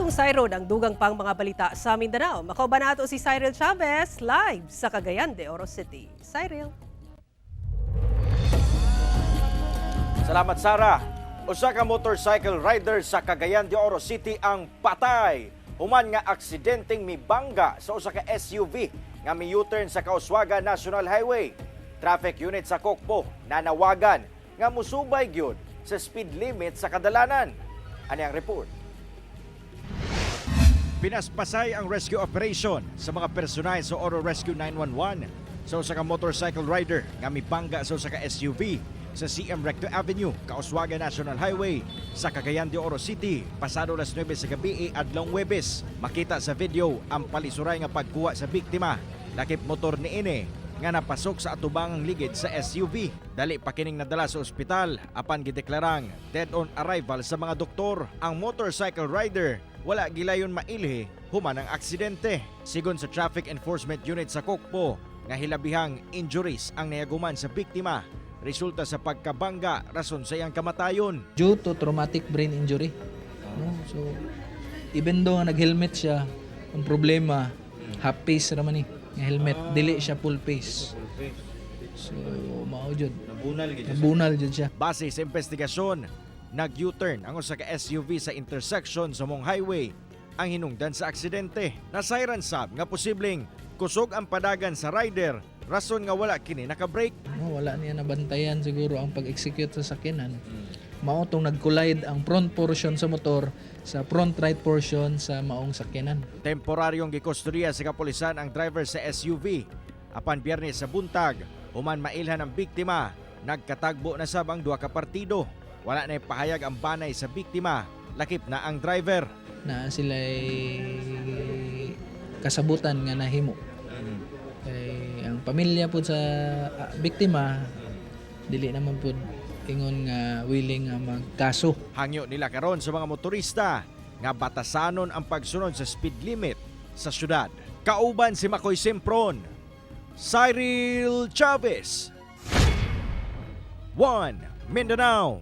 Atong sayron ang dugang pang mga balita sa Mindanao. Makauban nato si Cyril Chavez live sa Cagayan de Oro City. Cyril. Salamat, Sara. Usa ka motorcycle rider sa Cagayan de Oro City ang patay human nga aksidenteng mibangga sa usa ka SUV nga mi-U-turn sa Kauswagan National Highway. Traffic unit sa Kokpo nanawagan nga musubay gyud sa speed limit sa kadalanan. Ani ang report. Pinaspasay ang rescue operation sa mga personay sa Oro Rescue 911 sa usa ka motorcycle rider nga mibangga sa usa ka SUV sa CM Recto Avenue, Kauswagan National Highway sa Cagayan de Oro City pasado alas 9 sa gabi adlong Huwebes. Makita sa video ang palisuray nga pagkuha sa biktima lakip motor niini nga napasok sa atubangang ligid sa SUV. Dali pa kining nadala sa ospital apan gideklarang dead on arrival sa mga doktor. Ang motorcycle rider wala gilayon mailhi human ang aksidente. Sigon sa Traffic Enforcement Unit sa Kokpo nga hilabihang injuries ang nayaguman sa biktima resulta sa pagkabangga rason sa iyang kamatayon. Due to traumatic brain injury. No? So, even though nga nag-helmet siya, ang problema, half face raman ni nga helmet, dili siya full face. So, mao jud. Nabunal jud siya. Base sa investigasyon, nag-U-turn ang usa ka SUV sa intersection sa maong highway ang hinungdan sa aksidente. Nasayran sab nga posibleng kusog ang padagan sa rider rason nga wala kini naka-brake. No, wala niya nabantayan siguro ang pag-execute sa sakyanan. Mao tong nag-collide ang front portion sa motor sa front right portion sa maong sakyanan. Temporaryong gikustodiya sa kapulisan ang driver sa SUV. Apan Biyernes sa buntag, human mailhan ang biktima, nagkatagbo na sab ang duha ka partido. Wala na pahayag ang banay sa biktima, lakip na ang driver. Na sila kasabutan nga nahimo. Kay ang pamilya pud sa biktima dili naman pud ingon nga willing nga magkaso. Hangyo nila karon sa mga motorista nga batasanon ang pagsunod sa speed limit sa syudad. Kauban si Makoy Sempron, Cyril Chavez, 1 Mindanao.